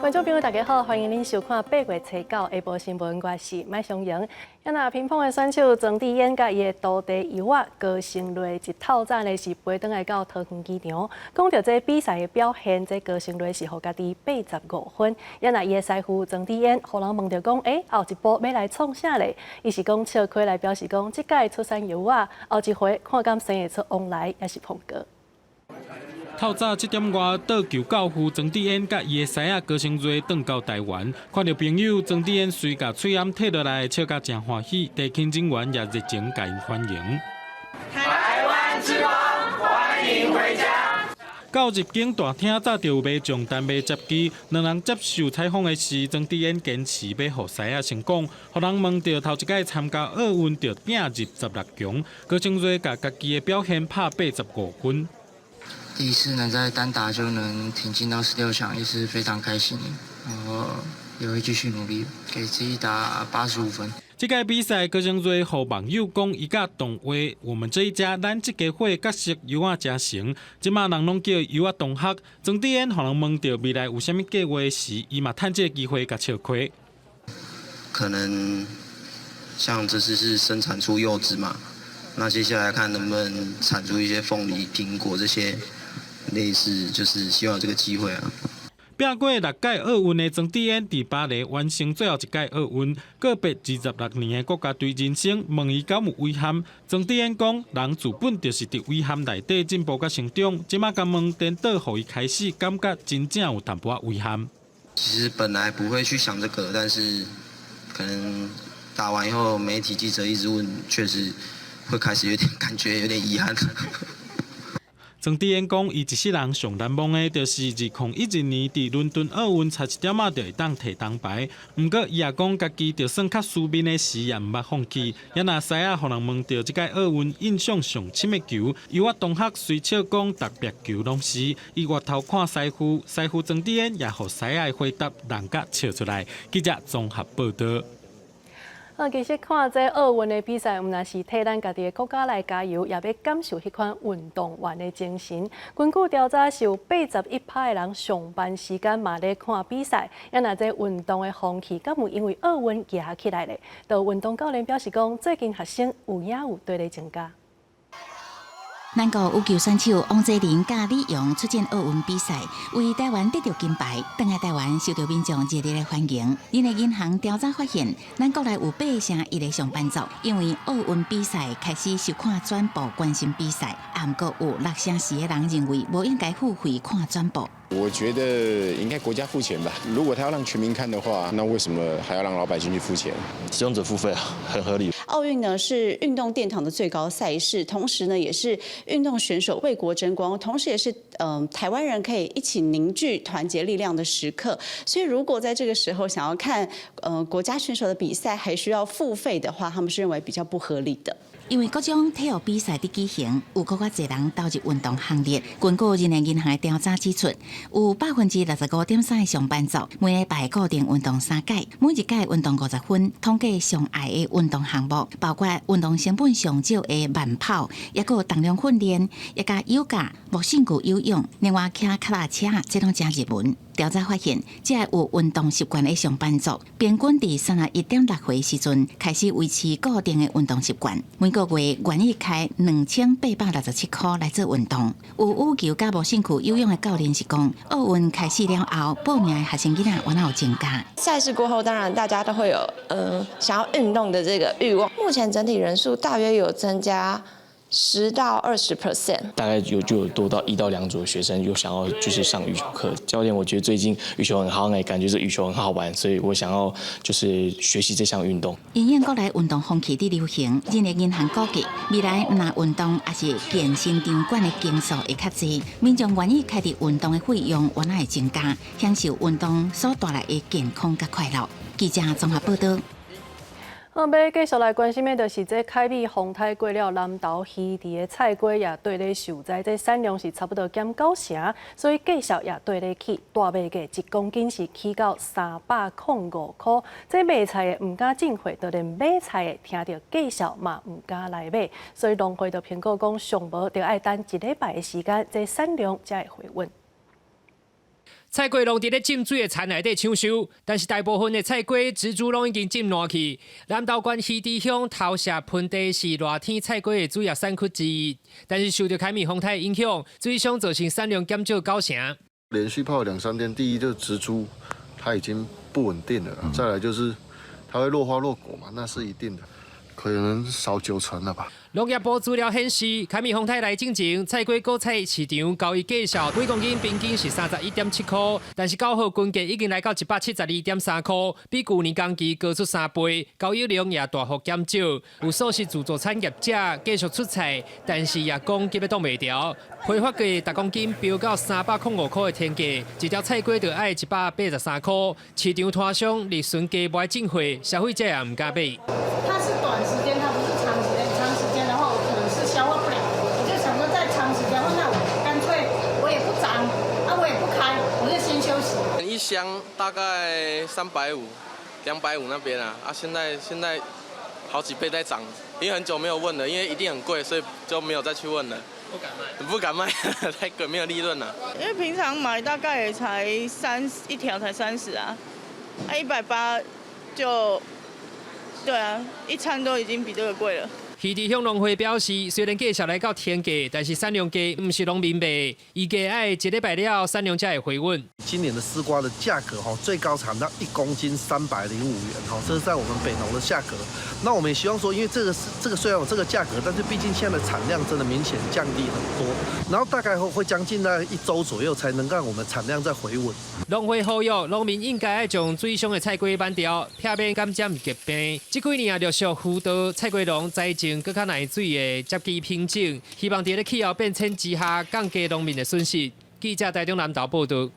觀眾朋友，大家好，歡迎您收看8月初九下晡新聞，我是麥松瑩。那乒乓的選手莊智淵佮伊的徒弟尤仔高昇睿一透早呢是飛轉來到桃園機場。講著這比賽的表現，這高昇睿是予家己85分。那伊的師傅莊智淵，予人問著講，欸，後一步欲來創啥咧？伊是講笑開來表示講，這屆出山尤仔，後一回看敢生會出王來，抑是碰哥。透早7點外，桌球教父莊智淵佮伊的師仔高昇睿轉到台灣，看著朋友莊智淵隨共喙罨退落來，笑甲誠歡喜，地勤人員也熱情共𪜶歡迎。台灣之光，歡迎回家。到入境大廳，早就有民眾等欲接機，兩人接受採訪的時，莊智淵堅持欲予師仔先講，予人問著頭一擺參加奧運就拼入16強，高昇睿共家己的表現拍85分。第一次能在單打就能挺進到16強，也是非常開心。然後也會繼續努力，給自己打85分。這屆比賽，高昇睿予網友講，伊佮動畫《我們這一家》咱這家伙角色尤仔成型，這馬人攏叫尤仔同學。莊智淵予人問著未來有啥物計劃時，伊嘛趁這個機會共笑開。可能像這次是生產出柚子嘛，那接下來看能不能產出一些鳳梨、蘋果這些。類似就是希望有這個機會啊。拼過六屆奧運的莊智淵，佇巴黎完成最後一屆奧運，告別26年的國家隊人生，問伊敢有遺憾？莊智淵講：人自本就是佇遺憾內底進步佮成長，這馬共問顛倒，予伊開始感覺真正有淡薄仔遺憾。其實本來不會去想這個，但是可能打完以後，媒體記者一直問，確實會開始有點感覺有點遺憾。莊智淵講，伊一世人上難忘的，就是2012年佇倫敦奧運差一點仔就會當提銅牌。毋過，伊也講家己就算較輸面的時，也毋捌放棄。也若師仔予人問著這屆奧運印象上深的球，尤仔同學隨笑講，逐壁球攏是。伊回頭看師傅，師傅莊智淵也予師仔的回答人甲笑出來。記者綜合報道。啊，其實看這奧運的比賽，毋但是替咱家己的國家來加油，也欲感受彼款運動員的精神。根據調查，是有81趴的人上班時間嘛咧看比賽。啊，若這運動的風氣，敢有因為奧運夯起來咧？就運動教練表示講，最近學生有影有綴咧增加。咱國羽球選手王齊麟佮李洋出戰奧運比賽，為台灣得著金牌，轉來台灣受著民眾熱烈的歡迎。人力銀行調查發現，咱國內有81%的上班族，因為奧運比賽開始收看轉播，關心比賽。毋過有64%的人認為無應該付費看轉播。我覺得應該國家付錢吧。如果他要讓全民看的話，那為什麼還要讓老百姓去付錢？使用者付費啊，很合理。奧運呢是運動殿堂的最高賽事，同時呢也是運動選手為國爭光，同時也是台灣人可以一起凝聚團結力量的時刻。所以如果在這個時候想要看國家選手的比賽，還需要付費的話，他們是認為比較不合理的。因為各種體育比賽的舉行，有閣較濟人投入運動行列。根據人力銀行的調查指出，有65.3%的上班族每禮拜固定運動三擺，每一擺運動50分。統計上愛的運動項目，包括運動成本上少的慢跑，抑閣重量訓練，抑佮瑜伽、無性具游泳，另外騎腳踏車，這攏誠熱門。調查發現，這个有運動習慣的上班族，平均佇31.6歲時陣開始維持固定的運動習慣，每個月願意開2867塊來做運動。有羽球佮無性具游泳的教練是講，奧運開始了後，報名的學生囡仔原來有增加。賽事過後，當然大家都會有想要運動的這個慾望。目前整體人數大約有增加10到20%。大概就有多到1到2組的學生又想要就是上羽球課。教練，我覺得最近羽球很夯欸，感覺這羽球很好玩，所以我想要就是學習這項運動。因應國內運動風氣的流行，人力銀行估計未來毋但運動抑是健身場館的間數會較濟，民眾願意開佇運動的費用原來會增加，享受運動所帶來的健康佮快樂。記者綜合報道。好，欲繼續來關心的，就是這凱美風颱過了，南投魚池的菜瓜也綴咧受災，這產量是差不多減九成，所以價數也綴咧起，大麥價一公斤是起到305塊。這賣菜的毋敢進貨，就連買菜的聽著價數嘛毋敢來買，所以農會就評估講，上無著愛等一禮拜的時間，這產量才會回穩。菜瓜攏佇咧浸水的田內底搶收，但是大部分的菜瓜植株攏已經浸爛去。南投縣魚池鄉頭社盆地是熱天菜瓜的主要產區之一，但是受著凱米風颱影響，水傷造成產量減少九成。連續泡兩三天，第一就是植株它已經不穩定了，再來就是它會落花落果嘛，那是一定的，可能少九成了吧。農業部資料顯示，凱米風颱來進前，菜瓜果菜市場交易價數每公斤平均是31.7箍，但是9號均價已經來到172.3箍，比舊年同期高出3倍，交易量也大幅減少。有素食自助餐業者繼續出菜，但是也講急欲擋袂牢，批發價逐公斤飆到305箍的天價，一條菜瓜就愛183箍。市場攤商日巡加賣進貨，消費者也毋敢買。它是短時間，它不是長時間。長時間的話，我可能是消化不了。我就想說，在長時間的話，那我乾脆我也不漲，啊，我也不開，我就先休息。一箱大概350、250那邊啊，啊，現在好幾倍在漲，因為很久沒有問了，因為一定很貴，所以就沒有再去問了。不敢賣，不敢賣，太貴，沒有利潤了。因為平常買大概也才三一條才30啊，啊180就，對啊，一餐都已經比這個貴了。魚池鄉農會表示，雖然價數來到天價，但是產量低，毋是農民賣，預計愛一禮拜了，產量才會回穩。今年的絲瓜的價格哈，最高漲到1公斤305元哈，這是在我們北農的價格。那我們也希望說，因為這個是這個雖然有這個價格，但是畢竟現在的產量真的明顯降低很多，然後大概會將近在一周左右，才能讓我們產量再回穩。農會呼籲農民應該愛將水傷的菜瓜挽掉，避免感染疾病。這幾年也陸續輔導菜瓜農栽種閣較耐水的接枝品種，希望佇咧氣候變遷之下降低農民的損失。記者台中南投報導。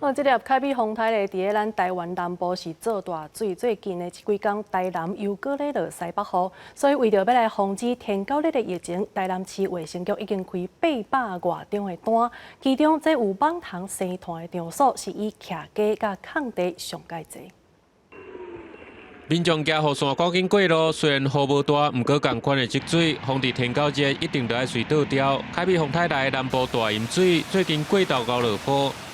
好，這粒凱美風颱咧，佇咧咱台灣南部是做大水，最近的這幾工，台南又閣咧落西北雨，所以為著欲來防止天狗日的疫情，台南市衛生局已經開800外張的單，其中這有蠓蟲生團的場所是以徛家佮空地上蓋濟。民眾舉雨傘趕緊過路，雖然雨無大，毋過仝款的積水，防治天狗熱一定著愛隨倒掉。凱美風颱來南部大淹水，最近過晝𠢕落雨，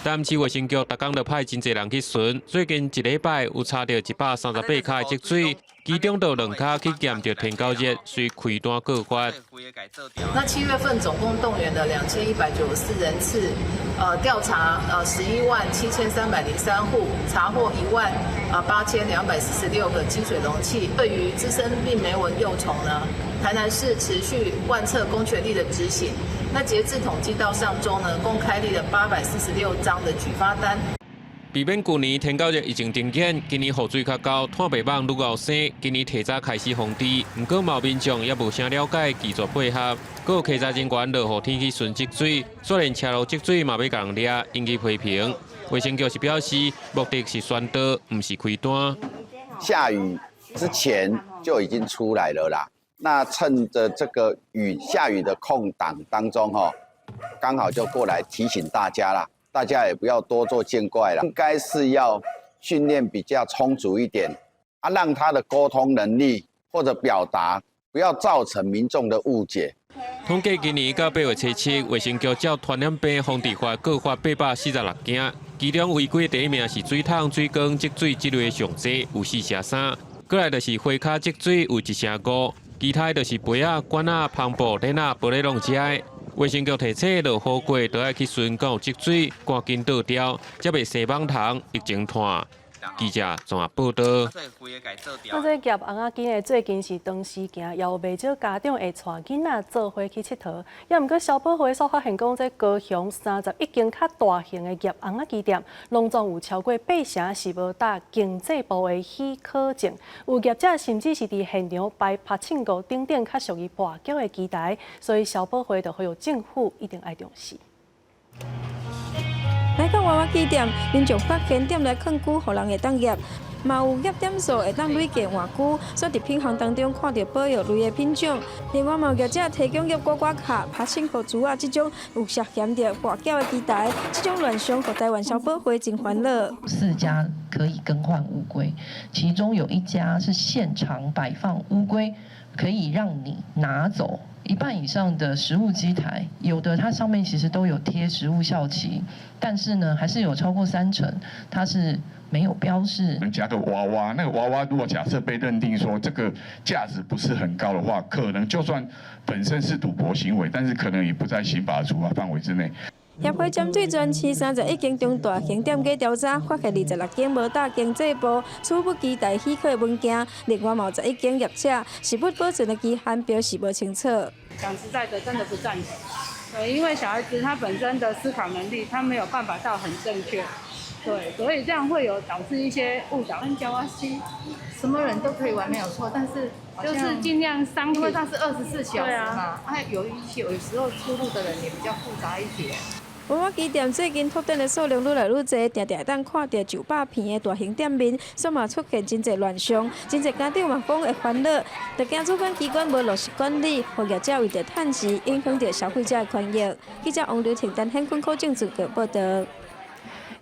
台南市衛生局逐工就派真濟人去巡。最近一禮拜有查著138跤的積水，其中就兩跤去驗著天狗熱，隨開單告發。那7月份總共動員了2194人次，調查117,303戶，查獲18246個積水容器。對於孳生病媒蚊幼蟲呢，台南市持續貫徹公權力的執行。那截至統計到上週呢，共開立了846張的舉發單。避免舊年天狗熱疫情重演，今年雨水較厚，炭白蠓愈𠢕生。今年提早開始防治，毋過嘛有民眾猶無啥了解，拒絕配合。閣有稽查人員落雨天去巡積水，煞連車路積水嘛欲共人掠，引起批評。衛生局是表示，目的是宣導，毋是開單。下雨之前就已經出來了啦，那趁著這個雨下雨的空檔當中，吼，剛好就過來提醒大家啦。大家也不要多做見怪了，應該是要訓練比較充足一點，啊，讓他的溝通能力或者表達不要造成民眾的誤解。統計今年到8月7日，衛生局照傳染病防治法告發846件，其中違規第一名是水桶、水缸積水這類上濟，有4成3，過來就是花跤積水有1成5，其他就是杯仔、罐仔、帆布、鏈仔、玻璃籠這的。衛生局提醒，落雨過都愛去巡敢有積水，趕緊倒掉，才袂生蠓蟲、疫情傳。記者綜合報導。那這夾尪仔羹的最近是長時間，也有袂少家長會帶囡仔做伙去𨑨迌。猶毋過消保會所發現講，這高雄31間較大型的夾尪仔羹店，攏總有超過8成是無搭經濟部的許可證，有業者甚至是佇現場擺柏青哥等等較屬於跋筊的機台，所以消保會就呼籲政府一定愛重視。來到娃娃機店，民眾發現店內囥龜，予人會當夾，嘛有夾點數會當累計換龜，所以佇品項當中看著保育類的品種。另外嘛有業者提供夾刮刮卡、柏青哥珠仔這種有涉嫌著跋筊的機台，這種亂象，予台灣消保會真煩惱。 4家可以更換烏龜，其中有一家是現場擺放烏龜。可以讓你拿走一半以上的食物機台，有的它上面其實都有貼食物效期，但是呢，還是有超過三成它是沒有標示。夾個娃娃，那個娃娃如果假設被認定說這個價值不是很高的話，可能就算本身是賭博行為，但是可能也不在刑法處罰範圍之內。協會針對全市31間中大型店家調查，發現26間無搭經濟部儲物機台許可的文件，另外嘛有11間業者食物保存的期限標示無清楚。講實在的，真的不贊成。對，因為小孩子他本身的思考能力，他沒有辦法到很正確。對，所以這樣會有導致一些誤導。膠啊西，什麼人都可以玩沒有錯，但是就是盡量商品，因為它是24小時嘛，啊，有一些有時候出入的人也比較複雜一點。娃娃機店最近拓展的數量愈來愈濟，定定會當看著上百坪的大型店面，煞嘛出現真濟亂象，真濟家長嘛講會煩惱，就驚主管機關無落實管理，予業者為著趁錢，影響著消費者的權益。記者王劉婷、陳顯坤、柯正主報導。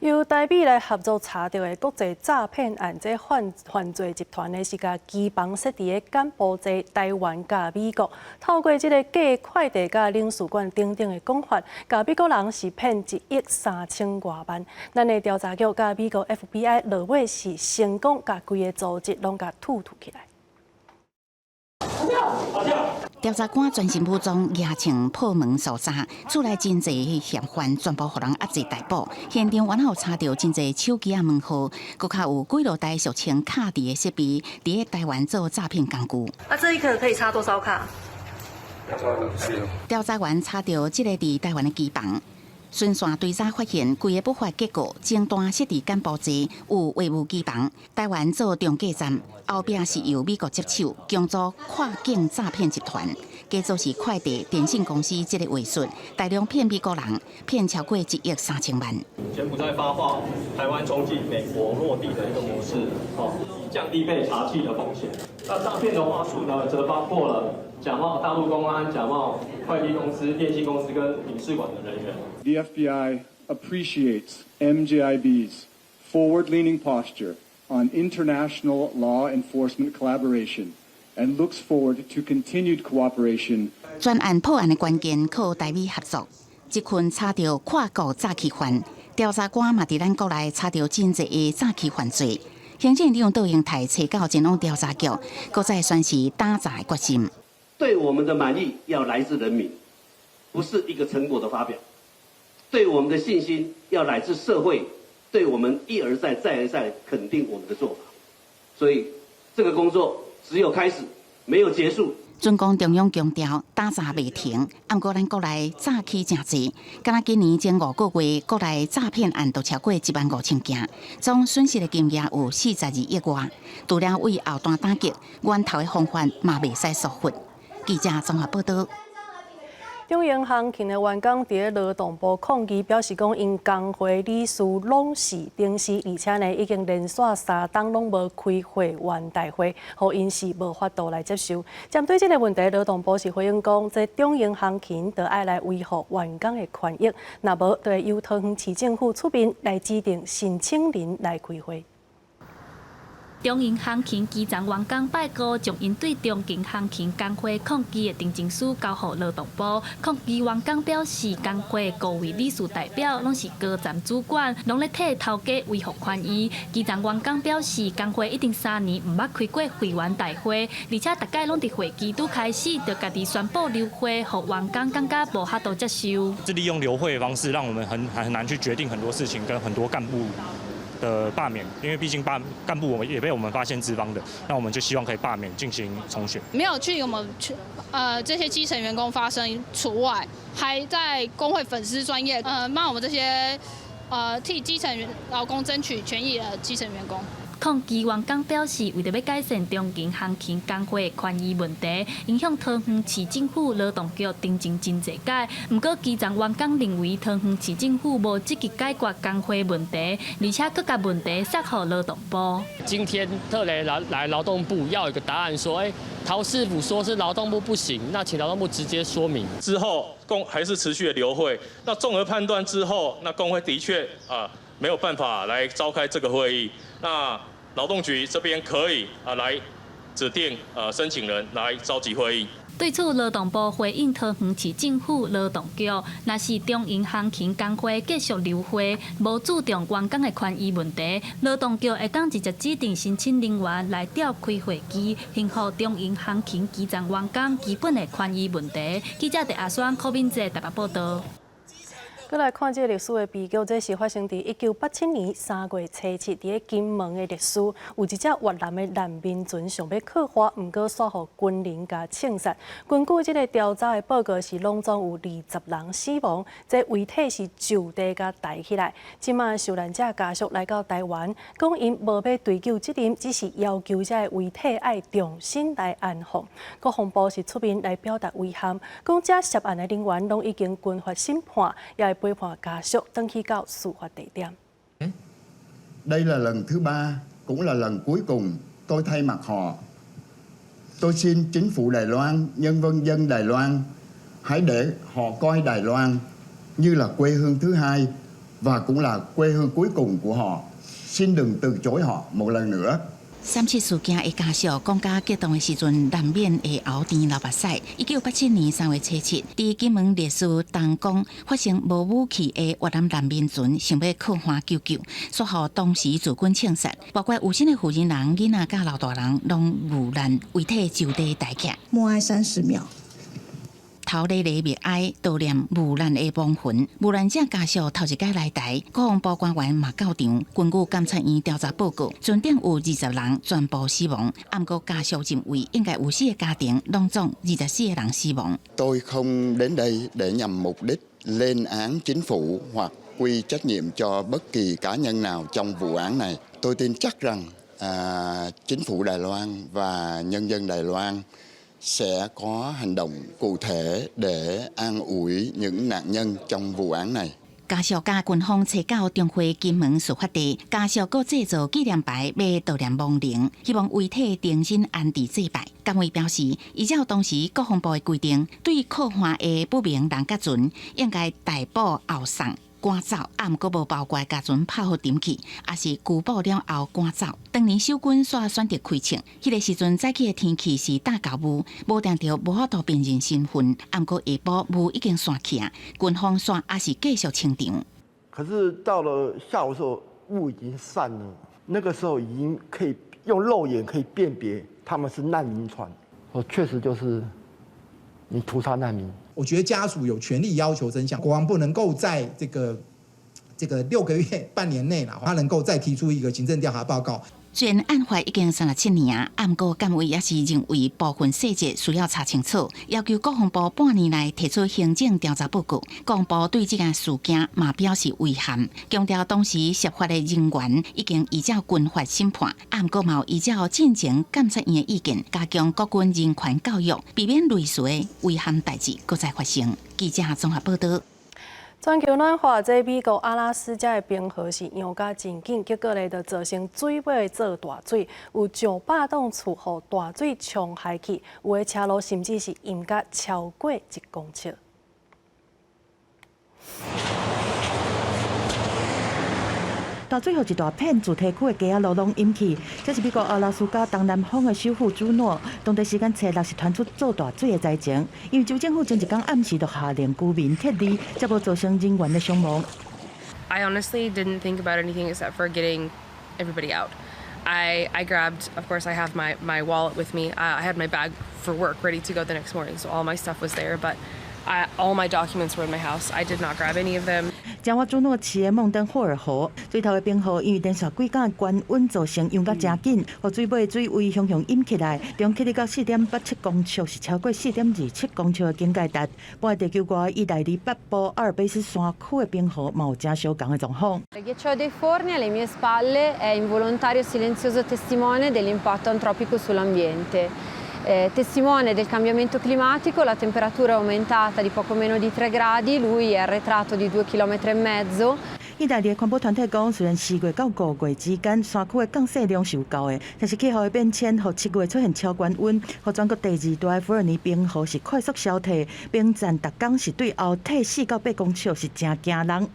由台美來合作查著的國際詐騙案，這犯罪集團呢是共機房設佇咧柬埔寨、台灣佮美國，透過這个寄快遞佮領事館等等的講法，共美國人是騙1億3千外萬。咱的調查局佮美國 FBI 落尾是成功共規个組織攏共吐吐起來。調查官全身武裝，牙槍破門搜查，厝內真濟嫌犯全部予人壓制逮捕。現場原來有查著真濟手機仔門號，閣較有幾落台俗稱卡佇的設備，佇咧台灣做詐騙工具。那這一個可以插多少卡？調查員查著這个佇台灣的機房，循線追查發現，規个不法結構前端設佇柬埔寨有維護機房，台灣做中繼站，後壁是由美國接手，強組跨境詐騙集團，假做是快遞、電信公司這个話術，大量騙美國人，騙超過1億3千萬。柬埔寨發話，台灣中繼美國落地的一個模式，哦，以降低被查緝的風險。那詐騙的話術呢，則包括了假冒大陸公安、假冒快遞公司、電信公司跟領事館的人員。 The FBI appreciates MJIB's forward-leaning posture on international law enforcement collaboration and looks forward to continued cooperation. 專案破案的關鍵靠台美合作，這群查著跨國詐欺犯，調查官嘛佇咱國內查著真濟的詐欺犯罪。行政長杜英台揣到前往調查局，閣再宣示打詐的決心。對我們的滿意要來自人民，不是一個成果的發表。對我們的信心要來自社會，對我們一而再、再而再肯定我們的做法。所以，這個工作只有開始，沒有結束。中共中央強調打詐袂停，毋過咱國內詐欺誠濟，敢若今年前5個月，國內詐騙案就超過1萬5千件，總損失的金額有42億外。除了對後端打擊，源頭的防範嘛袂使疏忽。記者綜合報導。中營航勤的員工佇咧勞動部抗議，表示講𪜶工會理事攏是董事，而且呢已經連續3冬攏無開會員大會，予𪜶是無法度來接受。針對這个問題，勞動部是回應講，這中營航勤著愛來維護員工的權益，若無，就會由桃園市政府出面來指定申請人來開會。中營航勤基層員工拜五將𪜶對中營航勤工會抗議的陳情書交予勞動部。抗議員工表示，工會五位理事代表攏是高層主管，攏咧替頭家維護權益。基層員工表示，工會已經3年毋捌開過會員大會，而且逐擺攏佇會期拄開始就家己宣布流會，予員工感覺無法度接受。是利用流會的方式，讓我們很難去決定很多事情，跟很多幹部的罷免，因為畢竟罷幹部我們也被我們發現資方的，那我們就希望可以罷免進行重選。沒有去我們去這些基層員工發聲除外，還在工會粉絲專頁罵我們這些替基層勞工爭取權益的基層員工。抗議員工表示，為著欲改善中營航勤工會權益問題，𪜶向桃園市政府勞動局陳情真濟擺。毋過基層員工認為桃園市政府無積極解決工會問題，而且閣共問題捒予勞動部。今天特別來勞動部要一個答案，說，欸，桃市府說是勞動部不行，那請勞動部直接說明。之後工還是持續的流會，那綜合判斷之後，那工會的確啊沒有辦法來召開這個會議，那勞動局這邊可以啊來指定申請人來召集會議。對此，勞動部回應桃園市政府勞動局，若是中營航勤工會繼續流會，無注重員工的權益問題，勞動局會當直接指定申請人員來調開會議，平復中營航勤基層員工基本的權益問題。記者鄭阿雙、柯敏哲台北報道。閣來看這個歷史的悲劇，這是發生佇1987年3月初7，佇咧金門的歷史，有一隻越南的難民船想欲靠岸，毋過煞予軍人共槍殺。根據這個調查的報告是，攏總有20人死亡，這遺體是就地共抬起來。這馬受難者家屬來到台灣，講𪜶無欲追究責任，只是要求這个遺體愛重新來安放。國防部是出面來表達遺憾，講這涉案的人員攏已經軍法審判，也會陪伴家屬轉去到事發地點。 Đây là lần thứ ba, cũng là lần cuối cùng tôi thay mặt họ. Tôi xin chính phủ Đài Loan, nhân dân dân Đài Loan, hãy để họ coi Đài Loan như là quê hương thứ hai và cũng là quê hương cuối cùng của họ. Xin đừng từ chối họ một lần nữa. 三七事件的家屬講甲激動的時陣，難免會喉甜流目屎。1987年3月初7，佇金門烈士東港發生無武器的越南難民船想欲靠岸求救，煞予當時駐軍槍殺，包括有身的負責人、囡仔佮老大人攏遇難，遺體就地抬起。默哀30秒。頭禮禮默哀悼念遇難的亡魂。遇難者家屬頭一擺來台，國防部官員嘛到場。根據監察院調查報告，船頂有20人全部死亡。毋過家屬認為應該有四個家庭，攏總24個人死亡。 Tôi không đến đây để nhằm mục đích lên án chính phủ hoặc quy trách nhiệm cho bất kỳ cá nhân nào trong vụ án này. Tôi tin chắc rằng chính phủ Đài Loan và nhân dân Đài Loan sẽ có hành động cụ thể để an ủi những nạn nhân trong vụ án này. 家屬佮軍方揣到中會金門事發地，家屬閣製作紀念牌，欲悼念亡靈，希望遺體重新安置祭拜。甘偉表示，依照當時國防部的規定，對靠岸的不明人佮船，應該逮捕後送趕走，啊，毋過無包括共船拍予沉去，抑是拘捕了後趕走。當年守軍煞選擇開槍，彼個時陣早起的天氣是罩霧，無定著無法度辨認身份。啊，毋過下晡霧已經散去啊，軍方煞猶是繼續清場。可是到了下午的時候，霧已經散了，那個時候已經可以用肉眼可以辨別他們是難民船。哦，確實就是你屠殺難民。我覺得家屬有權利要求真相，國防部能夠在這個6個月、半年內啦，他能夠再提出一個行政調查報告。雖然案發已經37年啊，毋過甘偉猶是認為部分細節需要查清楚，要求國防部半年內提出行政調查報告。國防部對這件事件嘛表示遺憾，強調當時涉法的人員已經依照軍法審判，毋過嘛有依照進前監察院的意見，加強國軍人權教育，避免類似的遺憾代誌閣再發生。記者綜合報道。全球暖化，這美國阿拉斯加的冰河是溶甲真緊，結果咧就造成水尾做大水，有上百棟厝予大水沖害去，有的車路甚至是淹甲超過1公尺。大水予一大片住宅區的街仔路攏淹去，這是美國阿拉斯加東南方的首府朱諾，當地時間初六是傳出做大水的災情，因為州政府前一工暗時就下令居民撤離，才無造成人員的傷亡。 I honestly didn't think about anything except for getting everybody out. I grabbed, of course, I have my wallet with me. I had my bag for work ready to go the next morning, so all my stuff was there, but all my documents were in my house. I did not grab any of them. 前往朱諾市的孟登霍爾河，水頭的冰河因為連續幾工高溫造成溶甲誠緊，予水尾水位雄雄淹起來，中起到4.87公尺，是超過4.27公尺的警戒值。半地球外意大利北部阿爾卑斯山區的冰河嘛有誠相仝的狀況。 Il ghiacciaio dei Forni alle mie spalle è involontario silenzioso testimone dell'impatto antropico sull'ambiente. Testimone del cambiamento climatico, la temperatura è aumentata di poco meno di 3 gradi, lui è arretrato di 2,5 km. 意大利的環保團體講，雖然4月到5月之間，山區的降雪量是有夠的，但是氣候的變遷，予7月出現超高溫，予全國第二大的福爾尼冰河是快速消退，冰層逐工是對後退4到8公尺，是誠驚人。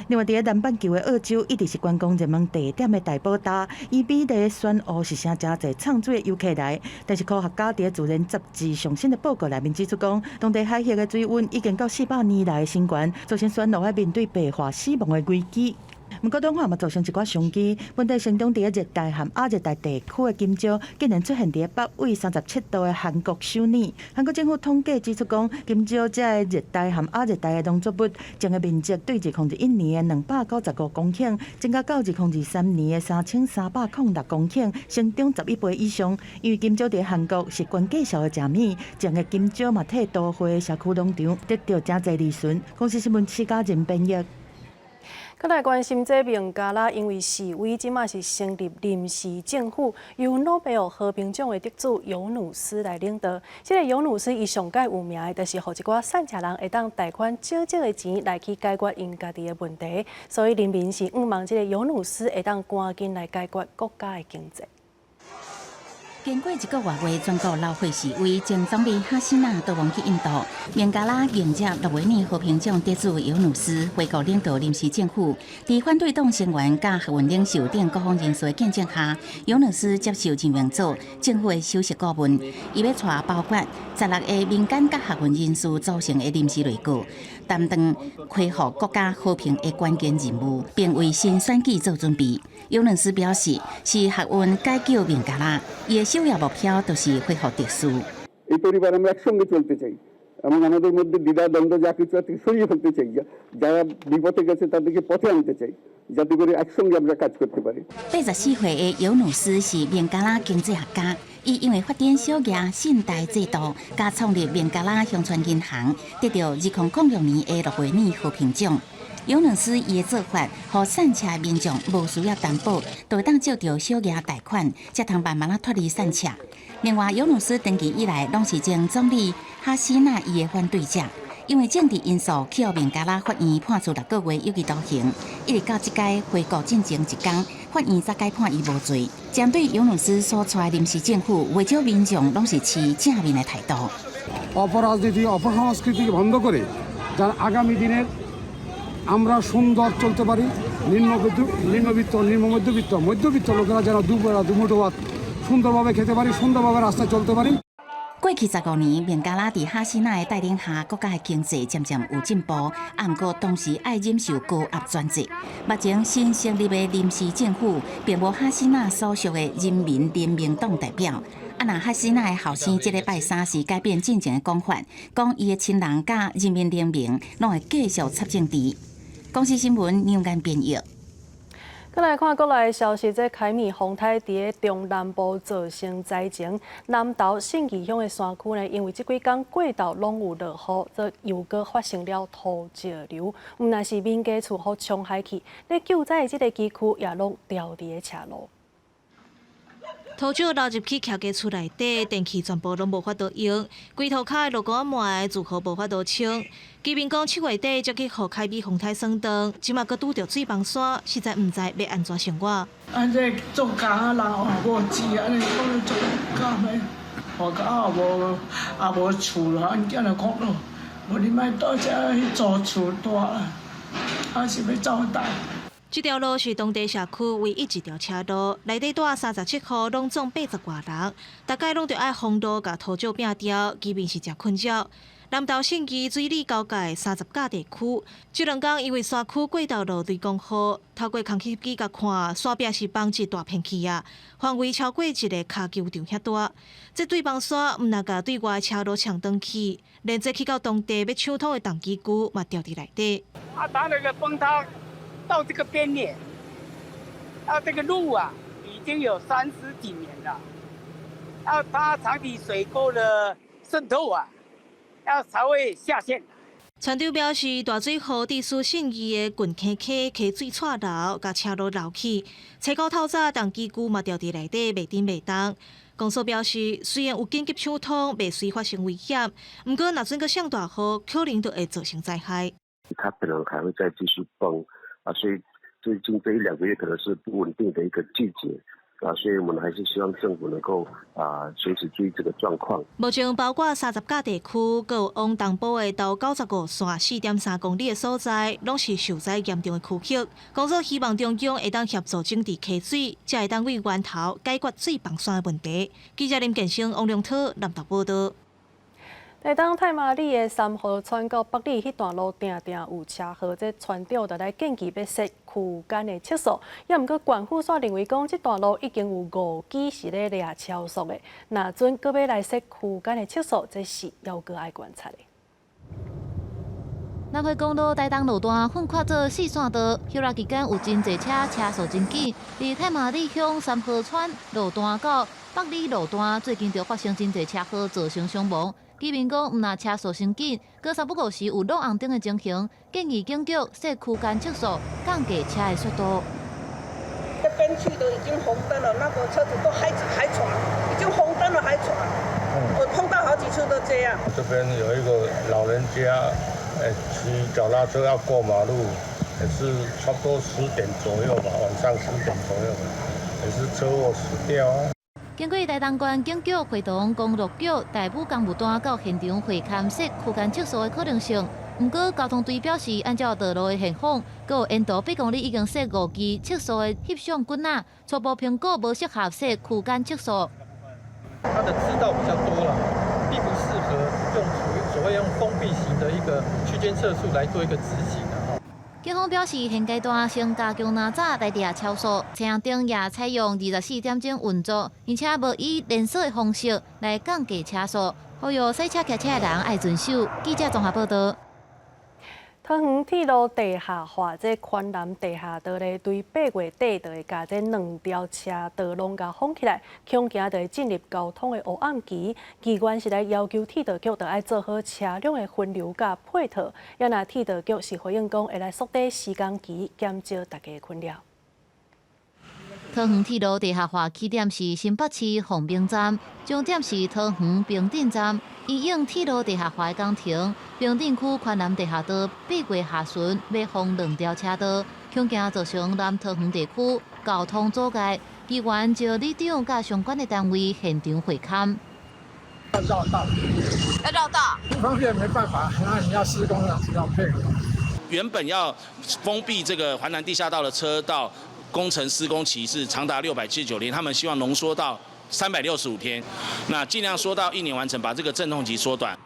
另外，佇南半球的澳洲一直是觀光熱門地點的大寶島，伊美麗漩渦是成誠濟藏水的遊客來。但是科學家佇自然雜誌上新的報告內面指出講，當地海域的水溫已經到400年來的新懸，造成漩渦面對白化死亡的危機。毋過，暖化嘛造成一寡商機。本地生長佇熱帶和亞熱帶地區的金蕉，竟然出現佇北緯37度的韓國首爾。韓國政府統計指出講，金蕉這个熱帶和亞熱帶的農作物，種的面積對2021年的295公頃，增加到2023年的3306公頃，成長11倍以上。因為金蕉佇韓國是懸價數的食物，種的金蕉嘛替都會社區農場得著誠濟利潤。公視新聞施嘉仁編譯。閣來關心這孟加拉，因為示威，這馬是成立臨時政府，由諾貝爾和平獎的得主尤努斯來領導。這个尤努斯伊上蓋有名的，就是予一寡散赤人會當貸款少少的錢來去解決𪜶家己的問題。所以人民是向望這个尤努斯會當趕緊來解決國家的經濟。經過一個外月，全國流血示威，前總理哈西娜逃亡去印度。孟加拉迎接諾貝爾和平獎得主尤努斯回國領導臨時政府。佇反對黨成員佮學運領袖等各方人士的見證下，尤努斯接受任命做政府的首席顧問。伊欲帶包括16个民間佮學運人士組成的臨時內閣，擔當恢復國家和平的關鍵任務，並為新選舉做準備。尤努斯表示，是學運解救孟加拉，伊的首要目標就是恢復秩序。 এই পরিবার আমরা একসঙ্গে চলতে চাই এবং আমাদের মধ্যে দ্বিধা দ্বন্দ্ব যা কিছু আছে সরিয়ে ফেলতে চাই, যারা বিপথে গেছে তাদেরকে পথে আনতে চাই, যাতে করে একসঙ্গে আমরা কাজ করতে পারি。 84歲的尤努斯是孟加拉經濟學家，伊因為發展小額信貸制度，佮創立孟加拉鄉村銀行，得著2006年的諾貝爾和平獎。尤努斯伊的做法，予散赤民眾無需要擔保，就會當借著小額貸款，才通慢慢仔脫離散赤。另外，尤努斯長期以來攏是前總理哈西娜伊的反對者，因為政治因素去予孟加拉法院判處6個月有期徒刑，一直到這擺回國進前一工，法院才改判伊無罪。針對尤努斯所帶臨時政府，袂少民眾攏是持正面的態度。 অপরাজনীতি অপসংস্কৃতিকে বন্ধ করে যারা আগামী দিনের আমরা সুন্দর চলতে পারি, নিম্নবিত্ত নিম্নবিত্ত নিম্ন মধ্যবিত্ত মধ্যবিত্ত লোকেরা যেন দুবেলা দুমুঠো ভাত সুন্দরভাবে খেতে পারি, সুন্দরভাবে রাস্তায় চলতে পারি। 過去15年，孟加拉佇哈西娜的帶領下，國家的經濟漸漸有進步，啊，毋過同時愛忍受高壓專制。目前新成立的臨時政府，並無哈西娜所屬的人民聯盟黨代表。啊，若哈西娜的後生這禮拜三時改變進前的講法，講伊的親人佮人民聯盟攏會繼續插政治。公視新聞梁間編譯。閣來看國內消息，這凱米風颱佇中南部造成災情，南投信義鄉的山區呢，因為這幾工過晝攏有落雨，則又閣發生了土石流，毋但是民家厝予沖海去，咧救災的這个機具也攏牢佇咧斜路。土石流入去徛家厝內底，電器全部攏無法度用，規塗跤的路溝仔住戶無法度清。居民講7月底才去予凱米風颱損斷，這馬閣拄著水崩山，實在毋知欲按怎生活。按這做工仔人哦，無錢，按呢講做工的，哦，啊也無也無厝啦，按囝就講咯，無你莫倒遮去租厝蹛啦，啊是欲走佗？這條路是當地社區唯一一條車路，內底蹛37戶，攏總80外人，逐擺攏著愛封路，共土石摒掉，居民是誠困擾。南投信義水里交界30甲地區，這兩工因為山區過晝落雷公雨，透過空氣機共看，山壁是崩一大片去啊，範圍超過一个跤球場遐大。這對崩山毋但共對外車路沖轉去，連這去到當地欲搶通的重機具嘛牢佇內底。啊，它那個崩塌到這個邊緣，啊，這個路啊已經有30幾年了，啊，它長期水溝的滲透啊，要才會下陷。船長表示，大水雨致使信義的近坑溪溪水掣流，共車路流去。初九透早，重機具嘛牢佇內底，袂振袂動。公所表示，雖然有緊急搶通，袂隨發生危險，毋過若準閣上大雨，可能就會造成災害。它可能還會再繼續崩啊，所以最近這一兩個月可能是不穩定的一個季節。啊，所以我們還是希望政府能夠啊隨時注意這個狀況。目前包括30甲地區，閣有往東部的頭95線4.3公里的所在，攏是受災嚴重的區域。工作希望中央會當協助整治溪水，才會當對源頭解決水崩山的問題。記者林建生、王良濤南投報道。台東太麻里的三號村到北里彼段路，定定有車禍，這村長就來建議欲設區間的測速。也毋過縣府煞認為講，這段路已經有五支是咧掠超速的，若準閣欲來設區間的測速，這是猶閣愛觀察的。南迴公路台東路段分劃做四線道，休日期間有真濟車，車速真緊。佇太麻里鄉三號村路段到北里路段，最近就發生真濟車禍，造成傷亡。居民講，毋但車速傷緊，閣三不五時有挵紅燈的情形，建議警局設區間測速，降低車的速度。這邊去都已經紅燈了，那個車子都還闖，已經紅燈了還闖，我碰到好幾次都這樣。這邊有一個老人家，騎腳踏車要過馬路，也是差不多10點左右吧，晚上10點左右，也是車禍死掉啊。經過台東縣警局會同公路局大武公務單到現場會勘設區間測速的可能性。毋過交通隊表示，按照道路的現況，閣有沿途8公里已經設五支測速的翕相棍仔，初步評估無適合設區間測速。它的支道比較多了，並不適合用所謂用封閉型的一個區間測速來做一個執行的。警方表示，現階段先加強攔阻來掠超速，車燈也採用24點鐘運作，而且無以連鎖的方式來降低車速，呼籲駛車騎車的人愛遵守。記者綜合報道。桃園鐵路地下化，這環南地下道咧，對8月底就會共這兩條車道攏共封起來，恐驚就會進入交通的黑暗期。議員是來要求鐵道局著愛做好車輛的分流佮配套，也若鐵道局是回應講會來縮短施工期，減少大家的困擾。桃園鐵路地下化起點是新北市鳳鳴站，終點是桃園平鎮站。因應鐵路地下化的工程，平鎮區環南地下道8月下旬欲封兩條車道，恐驚造成南桃園地區交通阻礙。議員召里長佮相關的單位現場會勘。要繞道，要繞道，不方便，沒辦法，那你要施工要要配合。原本要封閉這個環南地下道的車道。工程施工期是長達679天，他們希望濃縮到365天，那盡量縮到一年完成，把這個陣痛期縮短。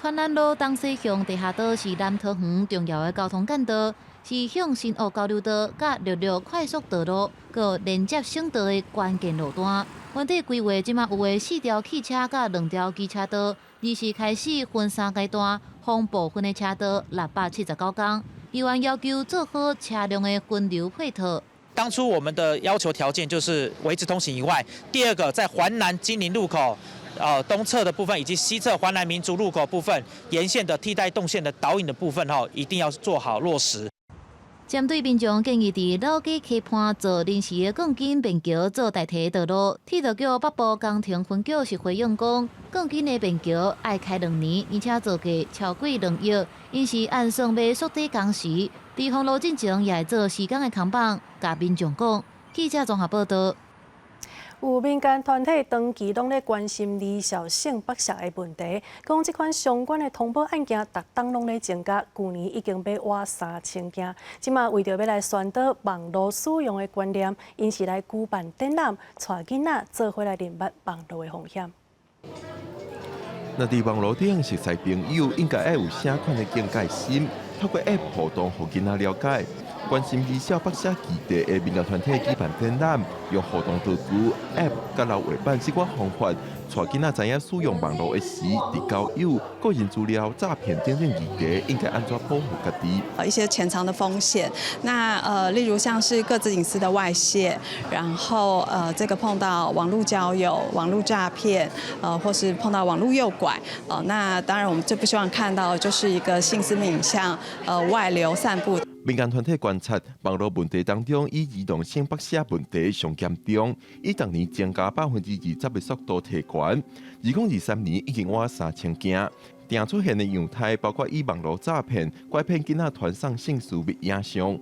環南路東西向地下道是南桃園重要的交通幹道，是向新澳交流道佮陸陸快速道路閣連接省道的關鍵路段。原底規劃這馬有的四條汽車佮兩條機車道，二是開始分三階段封部分的車道679工。議員要求做好車輛的分流配套。當初我們的要求條件就是維持通行以外，第二個在環南金陵路口，東側的部分以及西側環南民族路口部分沿線的替代動線的導引的部分，哈，一定要做好落實。針對民眾建議佇老街溪畔做臨時的鋼筋便橋做代替道路，鐵道局北部工程分局是回應講，鋼筋的便橋愛開2年，而且造價超過2億，𪜶是按算欲縮短工時，佇封路進前也會做時間的扛棒，共民眾講。記者綜合報道。有民間團體長期攏咧關心兒少性剝削的問題，講這款相關的通報案件，逐冬攏咧增加，舊年已經欲倚3000件。這馬為著欲來宣導網路使用的觀念，𪜶是來舉辦展覽，帶囡仔做伙來認捌網路的風險。若佇網路頂熟似朋友，應該愛有啥款的警戒心？透過 App 互動，予囡仔了解。關心兒少剝削議題的民間團體舉辦展覽，用互動道具、App 佮留畫板這款方法，帶囡仔知影使用網路的時，佇交友、個人資料詐騙等等議題，應該按怎保護家己。一些潛藏的風險，那例如像是個資隱私的外洩，然後這個碰到網路交友、網路詐騙，或是碰到網路誘拐，那當然我們最不希望看到就是一個性私密影像外流散布。民間團體觀察網路問題當中，以兒童性剝削問題上嚴重，以逐年增加20%的速度提懸。2023年已經倚3000件，定出現的樣態包括以網路詐騙、拐騙囡仔傳送性私密影像。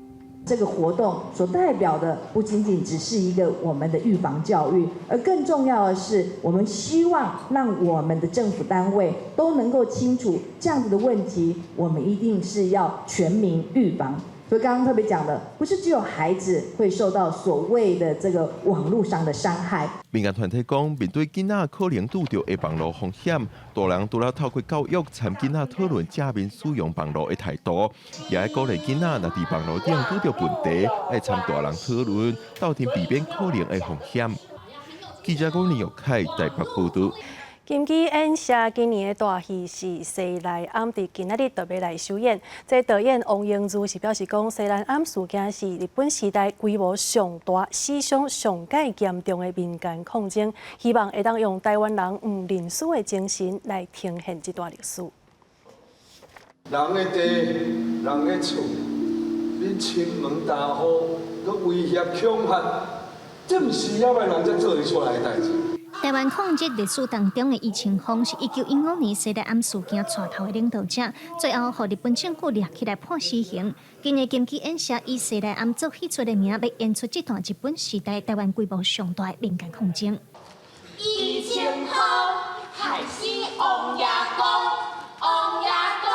這個活動所代表的不僅僅只是一個我們的預防教育，而更重要的是，我們希望讓我們的政府單位都能夠清楚這樣子的問題，我們一定是要全民預防。所以剛剛特別講的，不是只有孩子會受到所謂的這個網絡上的傷害。民間團體講，面對囡仔可能拄著的網路風險，大人除了透過教育參囡仔討論正面使用網路的態度，也愛鼓勵囡仔若佇網路頂拄著問題，愛參大人討論，鬥陣避免可能的風險。記者郭林玉凱台北報導。金枝演社今年的大戲是《西來庵》，佇今仔日特別來首演。這導演王英如是表示講，西來庵事件是日本時代規模上大、死傷上蓋嚴重的民間抗爭，希望會當用臺灣人毋認輸的精神來呈現這段歷史。人的地，人的厝，恁親門大戶，閣威脅恐嚇，這毋是遐擺人才做得出來的代誌。臺灣抗日歷史當中的余清芳是1915年西來庵事件帶頭的領導者，最後予日本政府掠起來判死刑。今年金枝演社以西來庵做戲出的名，欲演出這段日本時代臺灣規模上大的民間抗爭。余清芳害死王爺公，王爺公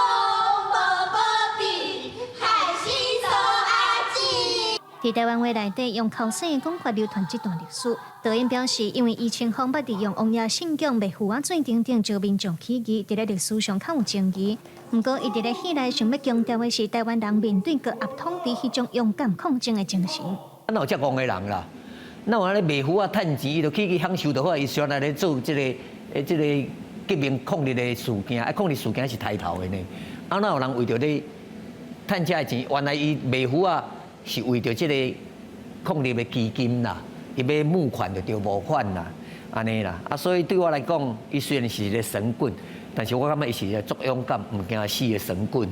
無保庇，害死蘇阿姊。佇臺灣話內底用口說的講法流傳這段歷史。導演表示，因為余清芳捌利用王爺信仰賣符仔水等等招民眾起義，佇咧歷史上較有爭議。毋過，伊佇咧戲內想欲強調的是，臺灣人面對高壓統治彼種勇敢抗爭的精神。啊，哪有遮戇的人啦？哪有按呢賣符仔趁錢，伊就去享受就好。伊先來咧做這個這個革命抗日的事件，啊，抗日事件是抬頭的呢。啊，哪有人為著咧趁這个錢？原來伊賣符仔是為著這個抗日的基金啦，伊欲募款就著募款啦，按呢啦。啊，所以對我來講，伊雖然是一個神棍，但是我感覺伊是一個足勇敢、毋驚死的神棍。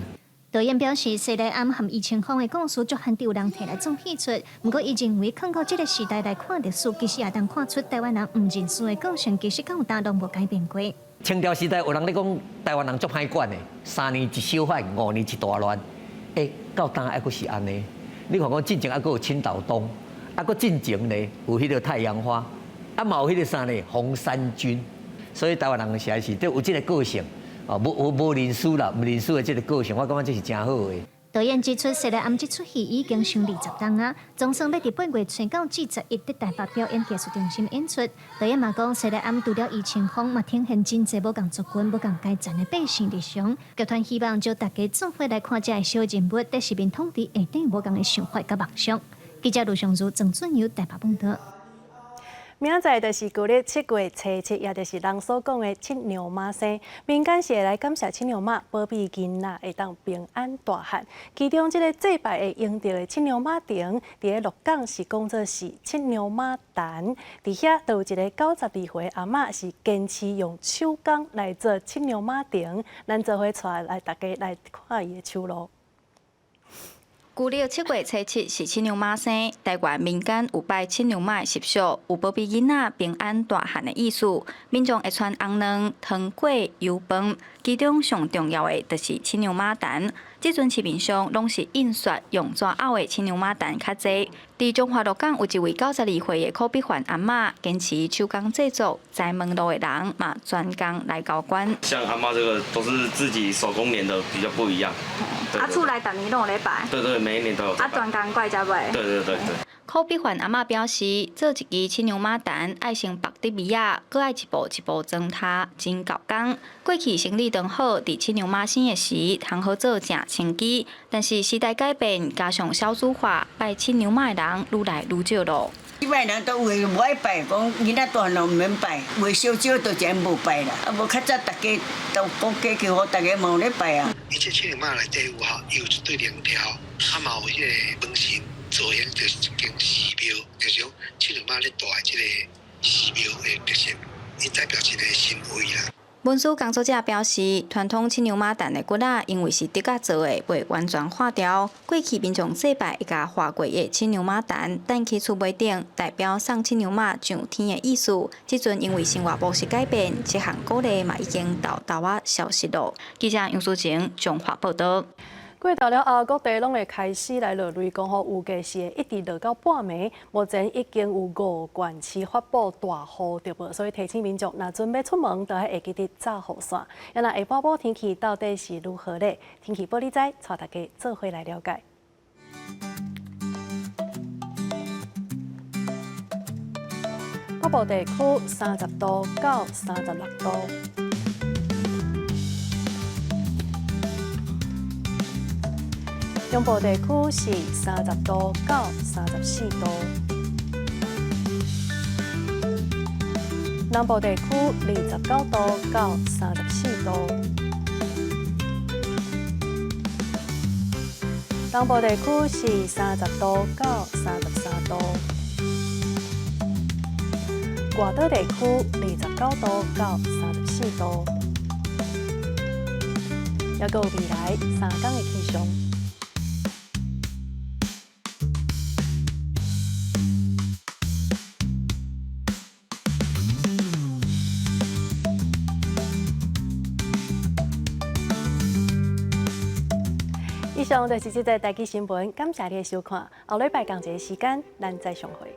導演表示，西來庵和余清芳的故事足罕有人提來做戲出，毋過伊認為，看到這個時代來看歷史，其實也通看出臺灣人毋認輸的個性，其實到今攏無改變過。清朝時代有人咧講，臺灣人足歹管的，3年一小反，5年一大亂。欸，到今猶閣是按呢？你看講進前猶閣有青島東，啊，閣進前呢有彼個太陽花，啊嘛有彼個啥呢？紅衫軍。所以臺灣人實在是都有這個個性，哦，無無無認輸啦，毋認輸的這個個性，我感覺這是誠好的。導演指出，西來庵這齣戲已經上20冬啊，總算欲佇8月初9至11佇台北表演藝術中心演出。導演嘛講，西來庵除了余清芳，嘛呈現真濟無仝族群、無仝階層的百姓日常。劇團希望招大家做伙來看這个小人物佇殖民統治下底無仝的想法佮夢想。記者盧尚如、鄭俊友台北報導。明仔載就是舊曆7月初7，也就是人所講的七娘媽生。民間是會來感謝七娘媽保庇囡仔會當平安大漢。其中這个祭拜會用著的七娘媽燈，佇咧鹿港是講做是七娘媽壇。佇遐就有一个92歲阿嬤是堅持用手工來做七娘媽燈。咱做伙帶來大家來看伊的手路。舊曆7月初7是七娘媽生，台灣民間有拜七娘媽的習俗，有保庇囡仔平安大漢的意思。民眾會穿紅卵、糖果、油飯，其中上重要的就是七娘媽壇。這陣市面上攏是印刷用紙拗的七娘媽壇較濟。佇彰化鹿港有一位92歲的柯碧環阿嬤，堅持手工製作，知門路的人嘛專工來交關。像阿嬤這個都是自己手工黏的，比較不一樣。啊，厝內逐年攏有咧拜。對對，每一年都有。啊，專工過來才買。對對對對。柯碧環阿嬤表示，做一支七娘媽壇，愛先縛竹篾仔，閣愛一步一步裝塔，真猴工。過去生理當好，佇七娘媽生的時，通好做正清枝。但是時代改變，加上少子化，拜七娘媽的人愈來愈少咯。這擺人都有無愛拜，講囡仔大漢就毋免拜，話少少就真無拜啦。啊，無較早大家都講過去予，大家嘛有咧拜啊。伊這七娘媽內底有吼，伊有一對靈條，啊嘛有彼个門神造型，就是一間寺廟，就是講七娘媽咧蹛的這个寺廟的特色，伊代表一个神位啦。文史工作者表示，傳統七娘媽壇的骨仔因為是竹仔做的，袂完全化掉。過去民眾祭拜會共畫過的七娘媽壇，擲佇厝尾頂，代表送七娘媽上天的意思。這陣因為生活模式改變，這項古禮嘛已經沓沓仔消失咯。記者楊淑晴，彰化報導。過頭了後，各地攏會開始來落雷公雨，預計是會一直落到半暝。目前已經有五縣市發布大雨特報，所以提醒民眾，若準備出門，都愛會記得罩雨傘。啊，那下半晡天氣到底是如何咧？天氣報你知，帶大家做伙來了解。北部地區30度到36度。中部地區是30度到34度，南部地區29度到34度，東部地區是30度到33度，外島地區29度到34度，猶閣有未來3工的氣象。以上就是這節台語新聞，感謝你的收看。後禮拜仝一个時間，咱再相會。